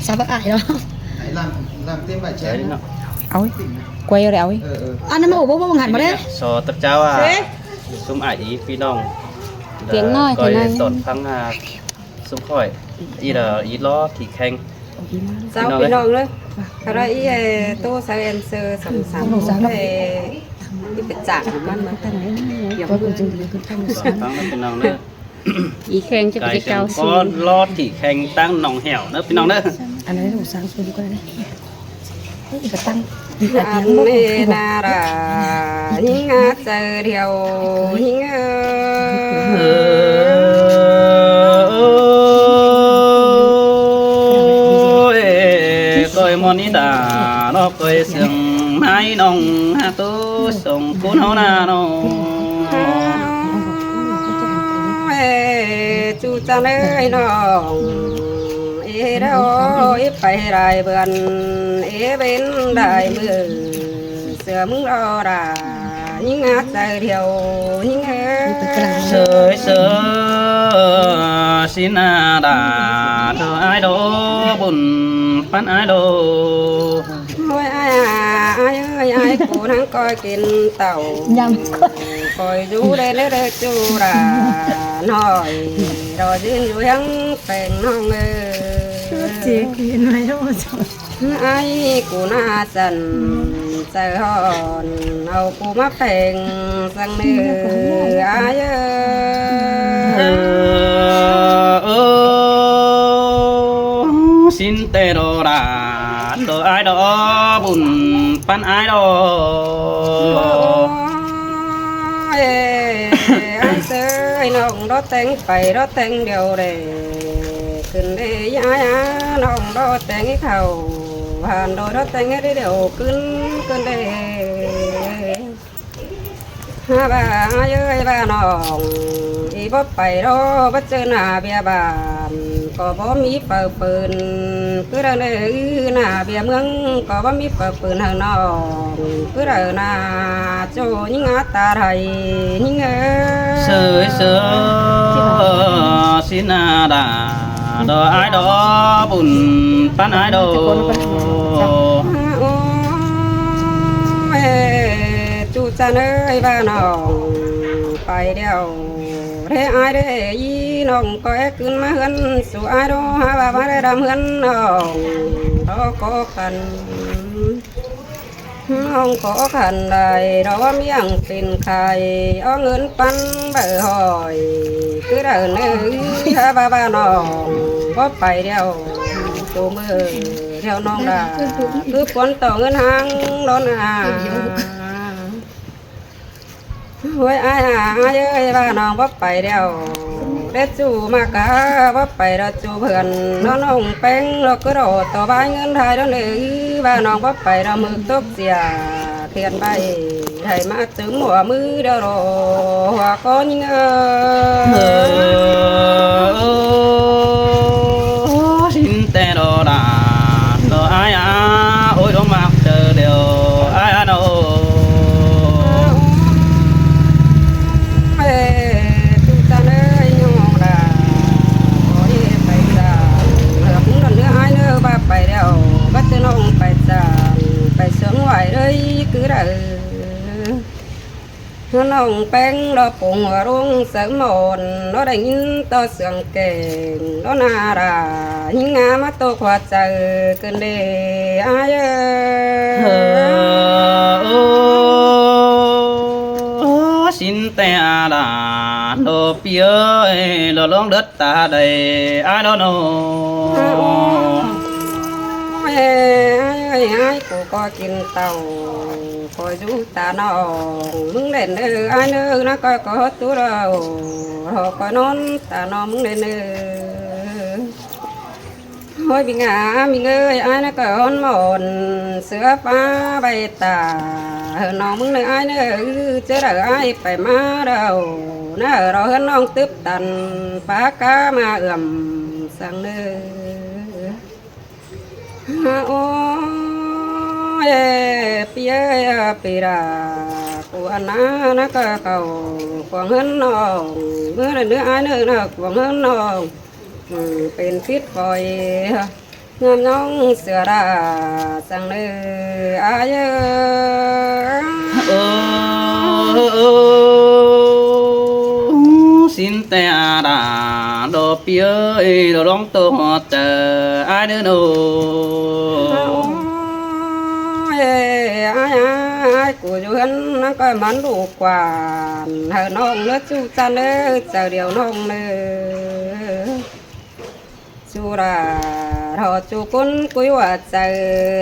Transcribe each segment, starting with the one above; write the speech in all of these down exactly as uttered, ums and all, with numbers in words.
Chả bác ải đó. Ải làm, làm thêm vài chén nữa. Đấy, nó. Ôi, quay rồi ôi. Ờ, ờ. Ăn nó mà ổ bố bố ngắn mà đấy. Sổ tập trao à. Thế? Sum ải ý phi nong. Tiếng nói thế này. Coi tổn phăng à, sum khỏi. Ý là ý lo thì khen. Sao phi nong đấy. Cái đó ý, ê, tô sao em sơ sẵn sàng. Không sao. Ê, cái bịch chả của con mà. Tổn phăng nó phi nong đấy. Í kheng chứ cái cao su. Có lót thì kheng tăng nòng hẻo nữa, phi nong nữa. Ăn đấy đủ sáng su đi coi đấy. Cái tăng. Ăn nê na ra, hính á, chơ điều, hính ơi. Ôi, coi món ý đà, nó coi sương mai nòng, hả, tú sông cún hô na nòng. Ê, chú chăn ơi nòng, ê đâu, ê phải đài bươn, ê bên đài mưa, sửa mưng lo đà, những ác sai điều, những ác. Sới sớ, xin à đà, thơ ai đô, bùn pắn ai đô. Ôi ai à, ai ơi, ai cô nắng coi kín tàu. Nhầm. Coi du đê đê đê chu ra, nói, rồi dính du hăng phèn nong ơi. Chị kín mày đâu rồi. Ai cô na sần, sờ hòn, hầu cô mắc phèn, sang nư, ai ơi. Ơ, ơ, xin tê đô đà. Đô ai đô bùn pắn ai đô. Ê, ai sơ, ai nòng đô teng phải đô teng điều đề. Cưng đê ya ya, nòng đô teng khẩu. Hàn đô đô teng đê điều cưng, cưng đê. Hả bà ơi ơi bà nòng, ý bóp phải đó, bắt chơ nà bìa bàn, có bó mí phở phơn, cứ đằng này ư nà bìa mương, có bó mí phở phơn hờ nòng, cứ đằng nà, cho những át ta thầy, những ơ. Sơ sơ, xin nà đà, đó ai đó bùn, pắn ai đó. Ôi, Ê, chú chăn ơi, bà nòng, phải đeo. Rê ai rê ý nòng, có ế cưng má hươn, su ai đô, hả bà, bà rê đam hươn nòng. Đó có khăn. Nòng có khăn đài, đó miệng tin khai, ó ngươn pắn bờ hỏi. Cứ đờ nư, hả bà, bà nòng, có phải đeo. Chú mơ. Theo nòng đà, cứ cuốn tổ ngân hàng đó nà. Ôi ai à, ai ơi, bà nòng bóp phải đeo. Đết chú mà cả bóp phải đó chú hươn, nó nòng peng, nó cứ đổ tổ bái ngân hai đó nè, bà nòng bóp phải đó mực tốc xìa, thiện bày, thầy mà Tứ mùa mứ đô rô hoa có những ơ. Ơ, xin tê đô đà, đô ai à, ôi đô mạc tơ đều, ai à đô. Ê, chú ta nơi nhung đà, có đi phải đà, cũng đồn nữa ai nữa ba phải đèo, bắt tơ nông phải sàn, phải sướng ngoài đây cứ đà. Nó nòng peng đó pung hua rung sớm mồn, nó đánh in to sương kênh, nó nà ra, hính ngá mắt tô khoa trời cơn đê ai ơ. Ơ, ơ, ơ, xin te à đà, đô pi ơi, đô lông đất ta đầy, ai đó nô. Ai ơi, ai, ai, cô coi kinh tàu. Coi dú ta nòng, mứng đèn ơ, ai nơ, nó coi có hót tú đâu, họ coi nón ta nòng mứng đèn ơ. Hôi bình à, bình ơi, ai nó coi hón mòn, sữa phá bay ta, hơ nòng mứng đèn ai nơ, chớ đỡ ai phải má đâu, nó hơ đó hơ nòng tướp tần, phá cá mà ưm sang nơ. Ôi, ê, pi ơi, pi ra, của anh á, nó cơ cầu, của ngân nòng, bữa này nữa ai nữa là của ngân nòng. Ừ, bên phít coi, ꞌNhăm ꞌnọng sửa đa săng ꞌnớ ai ơ. Ơ, ơ, ơ, sín ꞌtẹ đa đo pi ơi, đo ꞌlóng tô ꞌhọt chaư ai ꞌnớ ꞌnớ. Ôi, ai, ai, ai, cu dú ꞌhướn ꞌnăng ꞌcoi mẳn ꞌlụk quan, hảư ꞌnọng ꞌnớ ꞌchu ꞌchăn ꞌnớ, chaư điêu ꞌnọng ꞌnớ. ꞌChu đa ꞌhọt ꞌchu ꞌcốn cúi ꞌva chaư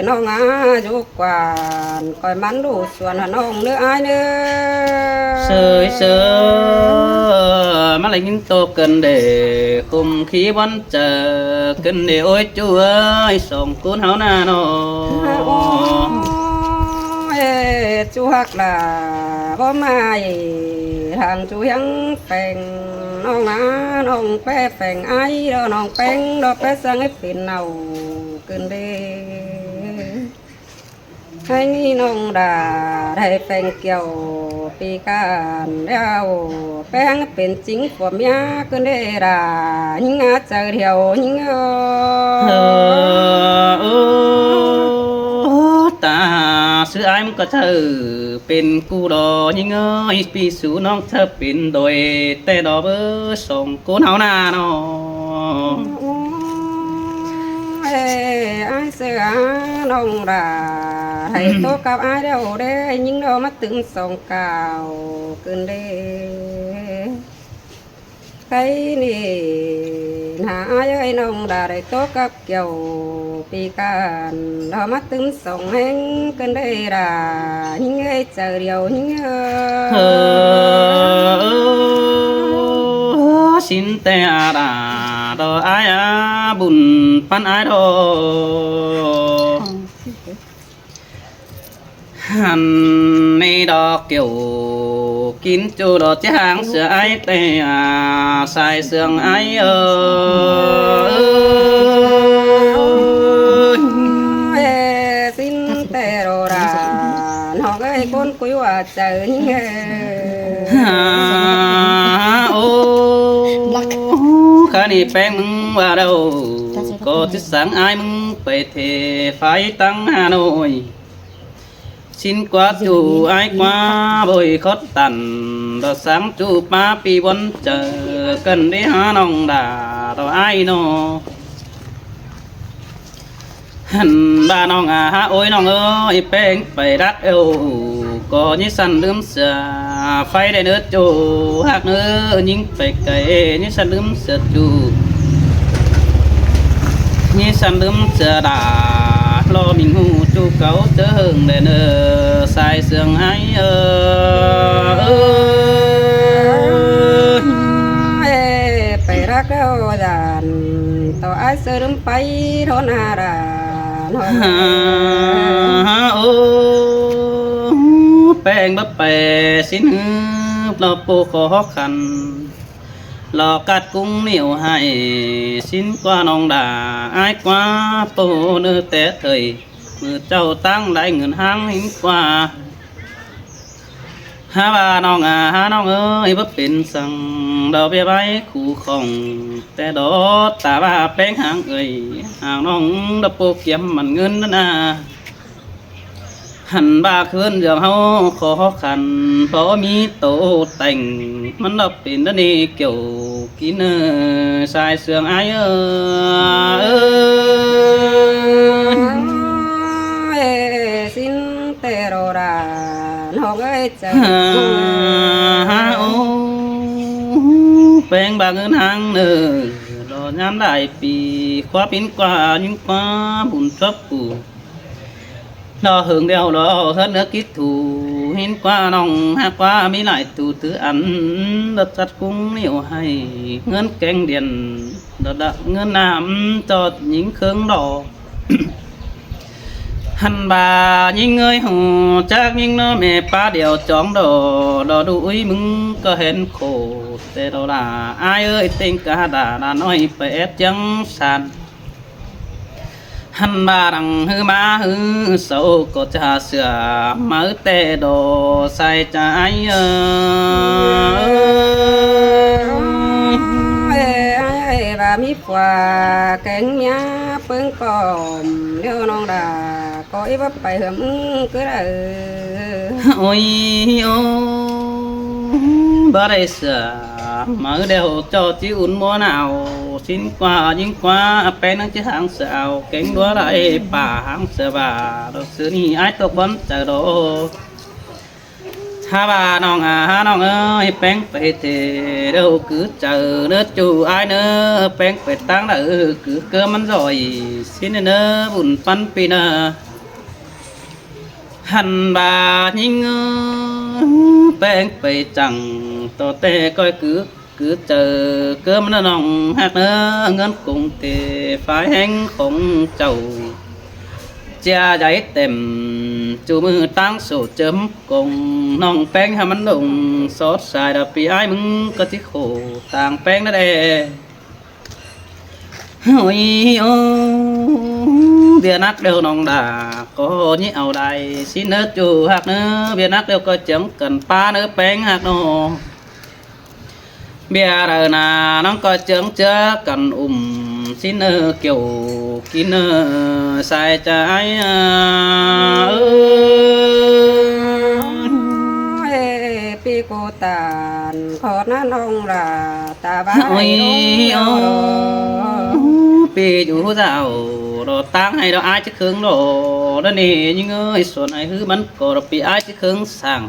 ꞌnọng a dú quan, ꞌcoi mẳn ꞌlụk suôn hảư ꞌnọng ꞌnớ ai ꞌnớ. Sơi, sơi, ꞌmá ꞌlẹng ꞌnhính tô ꞌcợn đê khum khí bón chaư ꞌcợn đê ôi ꞌchu ơi, song ꞌcốn hảư ꞌnạ ꞌnớ. Ôi, ꞌchu ꞌhặc đa bók ꞌmá ꞌi, hăng ꞌchu hiếng pheng ꞌnọng a, ꞌnọng ꞌpé pheng ai, đo ꞌnọng pheng đo ꞌpé săng ꞌhế pên ꞌnạu ꞌcợn đê. Hảư ꞌnị ꞌnọng đa đảy pheng kiẻo pi căn ꞌlẹo, ꞌpé hăng pên chính phua ꞌmía ꞌcợn đê đa, ꞌnhính a chaư thiẻo ꞌnhính ơ. Ơ, ơ, ta sư ai ꞌmắn ꞌcọ chaư pên cu đo ꞌnhính ơi, pi sú ꞌnọng chaư pên đôi ꞌtẹ đo báu song ꞌcốn hảư ꞌnạ ꞌnớ. Ê, ai sư a ꞌnọng đa đảy tố cắp ai ꞌlẹo đé, ꞌnhính đo ꞌmá tứm song cảo ꞌcợn đê. Khay ꞌnị ꞌnạ ai ơi, ꞌnọng đa đảy tố cắp kiẻo pi căn đo ꞌmá tứm song ꞌhéng ꞌcợn đê đa, ꞌnhính ơi, chaư điêu ꞌnhính ơ. Ơ, ơ, sín ꞌtẹ đa đo ai a, bun ꞌpắn ai đo. Hẳn ꞌnị đo kiẻo kin ꞌchu đo ꞌchí háng sửa ai ꞌtẹ a, sai sương ai ơ. Ê, sín ꞌtẹ đo đa ꞌnọng ơi, ꞌcốn cúi ꞌva chaư ꞌnhính ơ. Hả, ô, khá ꞌnị ꞌpéng ꞌmứng ꞌva đau, ꞌcọ ꞌchí sáng ai ꞌmứng pay thê phái tẳng Hà Nội. Sín ꞌquá ꞌchu ai ꞌquá bôi khót tăn, đo sáng ꞌchu ꞌpá pi bón chaư ꞌcợn đê hả ꞌnọng đa đo ai ꞌnớ. Hẳn ꞌva ꞌnọng a hả ôi ꞌnọng ơi, ꞌpéng pay đắc eo, ꞌcọ ꞌnhí săn ꞌlứm sửa phái đảy ꞌnớ ꞌchu ꞌhặc ꞌnớ, ꞌnhính pay cay ꞌnhí săn ꞌlứm sửa ꞌchu. ꞌNhí săn ꞌlứm sửa đa lo ꞌminh ꞌhụ ꞌchu cáu ꞌchớ hơng đảy ꞌnớ, sai sương ai ơ. Ê, pay đắc eo dản, ꞌtọ ai sư ꞌlứm pay ꞌthôn ha đa. Hả, ô, ꞌpéng báu pay sín ꞌhứ, lo ꞌpộ khó khăn. Lo cắt cúng ꞌnéo hảư sín ꞌquá ꞌnọng đa, ai ꞌquá ꞌpộ ꞌnớ té thời. ꞌMự ꞌchạu tẳng lai ngươn ꞌháng ꞌhính ꞌquá. Hả ꞌva ꞌnọng a, hả ꞌnọng ơi, báu pên săng, đo ꞌviạk bái khu khong, té đo ta ꞌva ꞌpéng háng ơi, háng ꞌnọng đo ꞌpộ kiêm mẳn ngươn ꞌnớ ꞌnạ. Hẳn ꞌva khưn dưm ꞌháu khó khăn, ꞌpọ ꞌmí tô tẻng, ꞌmắn đo pên đa ꞌnị kiẻo kin ơ, sai sương ai ơ. Ê, sín ꞌtẹ đo đa ꞌnọng ơi, chaư. Hả, ô, ꞌpéng ꞌva ngươn ꞌháng ꞌnớ, lo ꞌnhám lai pi, ꞌquá pín ꞌquá ꞌnhính ꞌquá bun chuốp cu. Lo hơng đeo lo ꞌhướn ꞌnớ kít thu, ꞌhính ꞌquá ꞌnọng hák ꞌquá ꞌmí lai thu thứ ăn, lo cắt cúng ꞌnéo hảư ngươn kéng điện, lo đa ngươn ꞌnặm ꞌchọ ꞌnhính khương đo. Hẳn ꞌva ꞌnhính ơi ꞌhụ chắc ꞌnhính ꞌnớ ꞌme ꞌpá điêu chóng đo, đo đu ꞌuí ꞌmứng ꞌcọ hên khổ, té đo đa ai ơi, ꞌtếng cá đa đa ꞌnọi pay ép ꞌchướng san. Hẳn ꞌva đăng ꞌhứ ꞌmá ꞌhứ sau ꞌcọ ꞌchạ sửa ꞌmá ꞌhứ té đo sai ꞌchạ ai ơ. Ê, ê, ê, ꞌva ꞌmí pua kéng ꞌmía ꞌpứng cỏm ꞌlẹo ꞌnọng đa, ꞌcọ í báu pay hảư ꞌmứng cứ đaư. Ôi ô, báu đảy sửa máư đeo ꞌchọ ꞌchí ún ꞌmúa nảo. ꞌSịn ꞌquá ꞌnhính ꞌquá ꞌpéng ꞌnăng ꞌchí háng sửa au kéng đúa đảy pả háng sửa bả. Đo sư ꞌnị ái ꞌtộc bón chaư đo. Hák ꞌva ꞌnọng a, hák ꞌnọng ới, ꞌpéng pay ꞌtẹ đeo cứ chaư ꞌnớ ꞌchu ái ꞌnớ, ꞌpéng pay ꞌtáng đaư cứ ꞌcọ ꞌmắn ꞌdội ꞌsịn ꞌnớ, bun ꞌpắn ꞌpi ꞌnớ. Hăn ꞌva ꞌnhính ới, ꞌpéng pay chắng ꞌto ꞌtẹ ꞌcoi cứ cứ chaư ꞌcọ ꞌmắn ꞌnọng ꞌhặc ꞌnớ, ꞌngớn công ty phái ꞌhéng khong chảu. ꞌChia dái tẻm ꞌchu ꞌmự ꞌtáng sổ chấm công, ꞌnọng ꞌpéng hák ꞌmắn lông sót sai đa ꞌpi ái ꞌmứng ꞌcọ ꞌchí khổ ꞌtáng ꞌpéng ꞌnớ đe. Ôi ô, ꞌviạk nắc đeo ꞌnọng đa ꞌcọ ꞌnhí au đảy ꞌsịn ꞌnớ ꞌchu ꞌhặc ꞌnớ, ꞌviạk nắc đeo ꞌcọ chướng căn ꞌpá ꞌnớ ꞌpéng ꞌhặc ꞌnớ. ꞌViạk đaư ꞌna ꞌnọng ꞌcọ chướng ꞌchớ căn ủm ꞌsịn ꞌnớ, kiẻo kin ꞌnớ sai chaư ái a. Ơ, pi cô tản khó ꞌnặn ꞌnọng đa, ta bá ôi ô, pi dú dao đo ꞌtáng hay đo ái ꞌchí khương đo. Đa ꞌnị ꞌnhính ới, suôn ái ꞌhứ ꞌmắn ꞌcọ đo ꞌpi ái ꞌchí khương săng.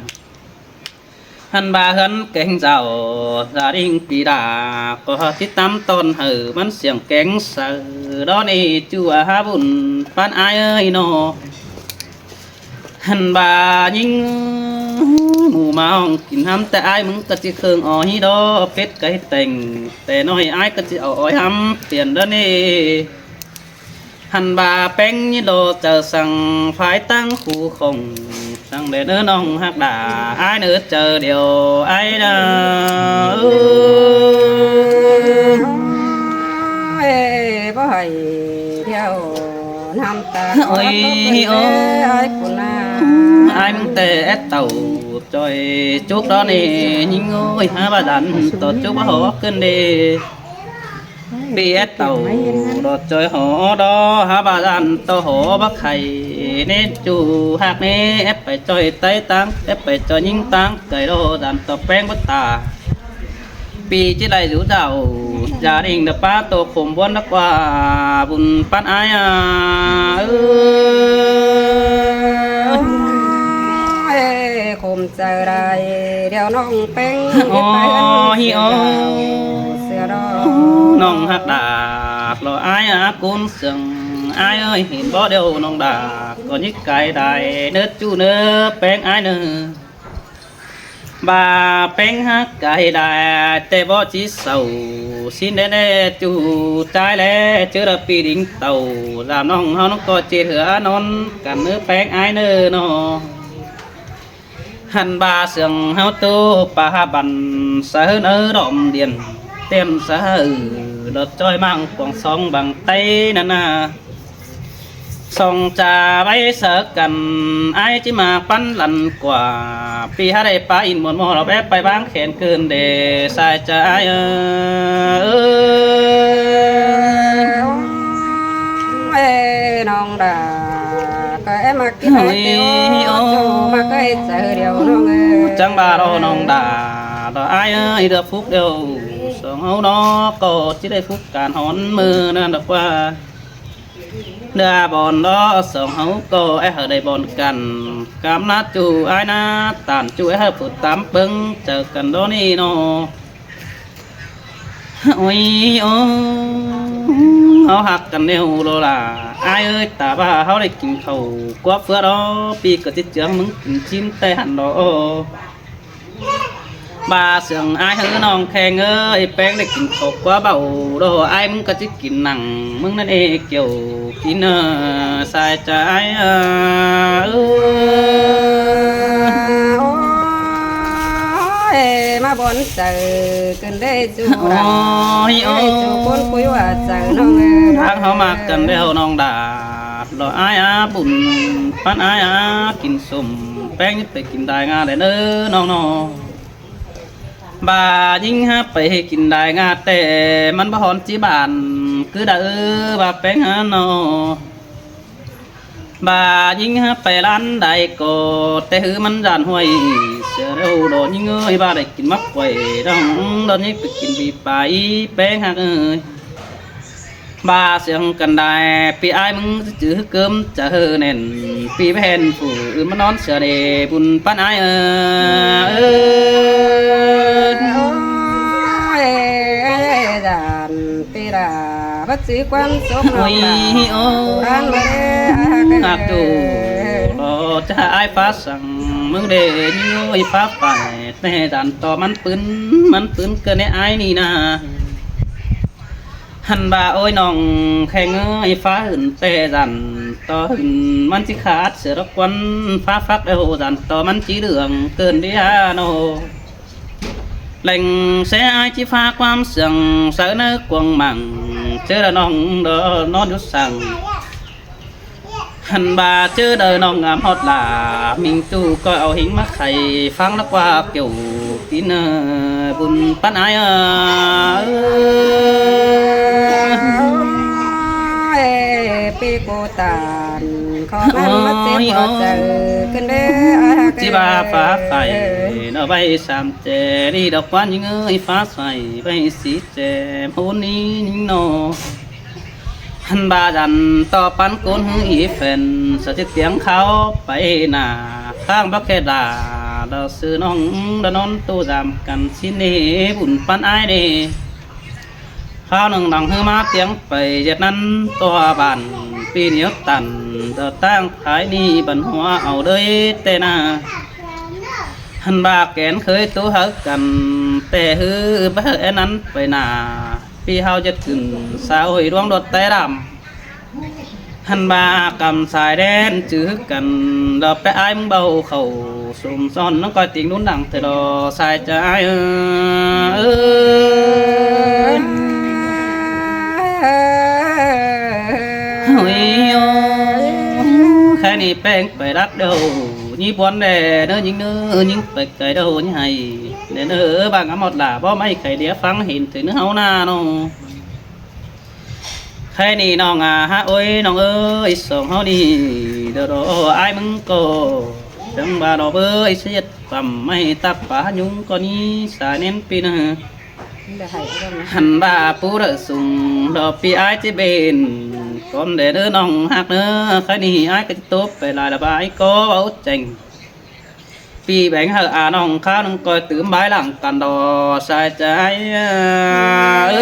Hăn ꞌva ꞌhướn kéng dao, gia đình ꞌpi đa ꞌcọ ꞌchí tắm ꞌtọn hảư ꞌmắn siêng kéng saư. Đo ꞌnị ꞌchu a hák bun ꞌpắn ái ới ꞌnọ. Hăn ꞌva ꞌnhính ꞌmú ꞌmá ꞌhong kin ꞌhăm ꞌtẹ ái ꞌmứng ꞌcọ ꞌchí khương ói đo pết cáy teng. ꞌTẹ ꞌnọi ái ꞌcọ ꞌchí au ói ꞌhăm piên đa ꞌnị. Hăn ꞌva ꞌpéng ꞌnhí đo chaư săng phái ꞌtáng khu khong, săng đe ꞌnớ ꞌnọng ꞌhặc đa, ái ꞌnớ chaư điêu ái đa. Ơ, báu hảy điêu ꞌnặm ta. Ôi ô, ái ꞌmứng ꞌtẹ ét tảu ꞌchoi chúc đón ê ꞌnhính ới, hák ꞌva dản ꞌto chúc báu hó ꞌcứn đê. ꞌPi ét tảu đo ꞌchoi hó đo, hák ꞌva dản ꞌto hó báu khay. ꞌNé ꞌchu ꞌhặc ꞌnị, ép pay ꞌchoi ꞌTáy ꞌtáng, ép pay ꞌchoi ꞌnhính ꞌtáng, khay đo dản ꞌto ꞌpéng báu ta. ꞌPi ꞌchí đảy dú dao, gia đình đa ꞌpá ꞌto khôm ꞌbuốn đa ꞌquá, bun ꞌpắn ái a. Ơ, khôm chaư đảy điêu ꞌnọng ꞌpéng. Ôi ô, sửa đo. ꞌNọng ꞌhặc đa lo ái a, cún sương ái ới, hên bók điêu ꞌnọng đa ꞌcọ ꞌnhính cai đảy ꞌnớ ꞌchu ꞌnớ ꞌpéng ái ꞌnớ. ꞌVa ꞌpéng ꞌhặc cai đảy ꞌtẹ bók ꞌchí sau, ꞌsịn đé đé ꞌchu ꞌchái ꞌlé, ꞌchớ đa ꞌpi đinh tảu, dăm ꞌnọng ꞌháu ꞌnọng ꞌcọ ꞌchí hứa ꞌnón căn ꞌnớ ꞌpéng ái ꞌnớ ꞌnọ. Hăn ꞌva sương ꞌháu ꞌtố pá hák băn sa ꞌhướn ới đom điên, ꞌtêm sa ꞌhứ đọt ꞌchoi ꞌmáng cuông song bang ꞌTáy ꞌnặn ꞌna. Song cha ꞌvạy sa căn, ái ꞌchí ꞌmá ꞌpắn lăn ꞌquá, ꞌpi hák đảy pá in muôn ꞌmo lỏ ép pay ꞌváng khen cưn đê sai chaư ái ơ. Ơ, ꞌnọng đa ꞌcọ ép ꞌmá kin ái ꞌtẹ ô, ꞌchu ꞌmá ꞌcọ ê chaư điêu ꞌnọng ơ. Chắng ꞌva đo ꞌnọng đa, đo ái ơi, đa phúc điêu song ꞌháu ꞌnọ ꞌcọ ꞌchí đảy phúc căn hón ꞌmự ꞌnặn đa ꞌquá. Đa bón đo song ꞌháu ꞌcọ é hảư đảy bón căn, căm ꞌnát ꞌchu ái ꞌnát, tản ꞌchu é hảư phủ tắm ꞌpứng chaư căn đo ꞌnị ꞌnọ. Ôi ô, ꞌháu ꞌhặc căn ꞌnẹo lo lả. Ái ơi, ta ꞌva ꞌháu đảy kin khảu ꞌquá phứa đo, ꞌpi ꞌcọ ꞌchí chướng ꞌmứng kin ꞌchím ꞌtẹ hẳn đo. ꞌVa sương ái ꞌhứ ꞌnọng kheng ơi, ꞌpéng đảy kin khảu ꞌquá báu đo, ái ꞌmứng ꞌcọ ꞌchí kin nẳng ꞌmứng ꞌnặn ê, kiẻo kin ơ sai chaư ái ơ. Ôi, ꞌmá bón chaư cưn đê ꞌchu. Ôi ô, ꞌchu cốn cúi ꞌva chaư ꞌnọng ơ. Tháng ꞌháu ꞌmá căn đeo ꞌnọng đa, lo ái a, bun ꞌpắn ái a, kin sôm ꞌpéng ꞌnhính pay kin đai ꞌnga đảy ꞌnớ ꞌnọng ꞌnọ. ꞌVa ꞌnhính hák pay kin đai ꞌngá ꞌtẹ, ꞌmắn báu hón ꞌchí bản, cứ đaư ꞌva ꞌpéng hák ꞌnọ. ꞌVa ꞌnhính hák pay ꞌlán đai ꞌcọ, ꞌtẹ ꞌhứ ꞌmắn dản ꞌhuai, sia ꞌlẹo đo ꞌnhính ơi, ꞌva đảy kin mắc quay đong, đo ꞌnhính pay kin ꞌviạk pay ꞌpéng hák ơi. ꞌVa siêng căn đai, ꞌpi ải ꞌmứng ꞌchư ꞌhứ ꞌcớm chaư ꞌhứ nẻn, ꞌpi báu hên phủ ứn ꞌmá ꞌnón sia đê bun ꞌpắn ải ơ. Ôi, ôi, ôi, dản ꞌpi đa, báu ꞌchư ꞌquám sốp ꞌnọng đa. Ôi, ôi, ꞌquám ꞌmá đê, ác ơ. Ác ꞌchu, ꞌlo ꞌchạ ải phá săng, ꞌmứng đê ꞌnhính ơi phá phải, ꞌtẹ dản ꞌto ꞌmắn pứn, ꞌmắn pứn ꞌcọ ꞌnị ải ꞌnị ꞌna. Hăn ꞌva ôi ꞌnọng kheng ơi, phá hưn ꞌtẹ dản ꞌto hưn ꞌmắn ꞌchí khát, sia đốc ꞌquám phá phắc đaư dản ꞌto ꞌmắn ꞌchí đường cơn đi ha ꞌnọ. Leng ꞌsé ải ꞌchí phá ꞌquám siêng, sáư ꞌnớ cuông mảng, ꞌchớ đa ꞌnọng đo ꞌnón dú săng. Hăn ꞌva ꞌchớ đaư ꞌnọng ngắm ꞌhọt lả, ꞌmính ꞌchu ꞌcoi au ꞌhính ꞌmá khay, phắng lắc ꞌva kiẻo kin, ơ, bun ꞌpắn ải ơ. Ôi, ꞌpi ꞌcọ tản, khó ꞌmắn ꞌmá ꞌchí ꞌcọ chaư, cơn đê ải ác ơ. ꞌChí ꞌva phá phải, ꞌnọ ꞌvạy sam ꞌchẹ đi độc ꞌquám ꞌnhính ơi phá phải, ꞌvạy sí ꞌchẹ ꞌhôn ꞌnị ꞌnhính ꞌnọ. Hăn ꞌva dản ꞌto ꞌpắn ꞌcốn ꞌhứ ꞌí phén, sa ꞌchí tiếng kháo pay nả, kháng bác khe đa, đo sư ꞌnọng đa ꞌnón ꞌtố dám căn ꞌsịn ꞌnị bun ꞌpắn ải đê. Kháo ꞌnưng đăng ꞌhứ ꞌmá tiếng pay ꞌdệt ꞌnặn ꞌto bản, ꞌpi ꞌnéo tản, đo ꞌtáng thái ꞌnị bản ꞌhua au đới ꞌtẹ ꞌna. Hăn ꞌva kén khới ꞌtố hảư căn, ꞌtẹ ꞌhứ báu hảư é ꞌnặn pay nả. ꞌPi ꞌháu ꞌdệt cửn sa ôi đuống đuột té đăm. Hăn ꞌva căm sai đen chứ căn, đo pé ải ꞌmứng báu khảu sum son ꞌnọng ꞌcoi ting ꞌnún đăng ꞌtẹ đo sai chaư ải ơ. Ôi ôi, khay ꞌnị ꞌpéng pay đắc đaư, ꞌnhí bón đe ꞌnớ ꞌnhính ꞌnớ, ꞌnhính pay cay đaư ꞌnhí hay. Đe ꞌnớ ꞌva ngắm ꞌhọt lả báu ꞌmạy khay đĩa phắng hên ꞌtẹ ꞌnớ ꞌháu ꞌna ꞌnọ. Khay ꞌnị ꞌnọng a hák ôi ꞌnọng ơi, song ꞌháu ꞌnị đo đo ải ꞌmứng ꞌcọ. Chắng ꞌva đo bới ꞌsá ꞌdệt păm ꞌmạy tắp pá ꞌnhúng ꞌcọ ꞌnị sai ꞌnén ꞌpi ꞌnớ. Hăn ꞌva pú đaư sung đo ꞌpi ải ꞌchí bên. Cón đe ꞌnớ ꞌnọng hák ꞌnớ, khay ꞌnị ải ꞌcọ ꞌchí tốp pay lai đa ꞌva ải ꞌcọ báu chẻng. ꞌPi béng hảư a ꞌnọng kháo ꞌnưng ꞌcoi tứm bái lăng căn đo sai chaư ải ơ.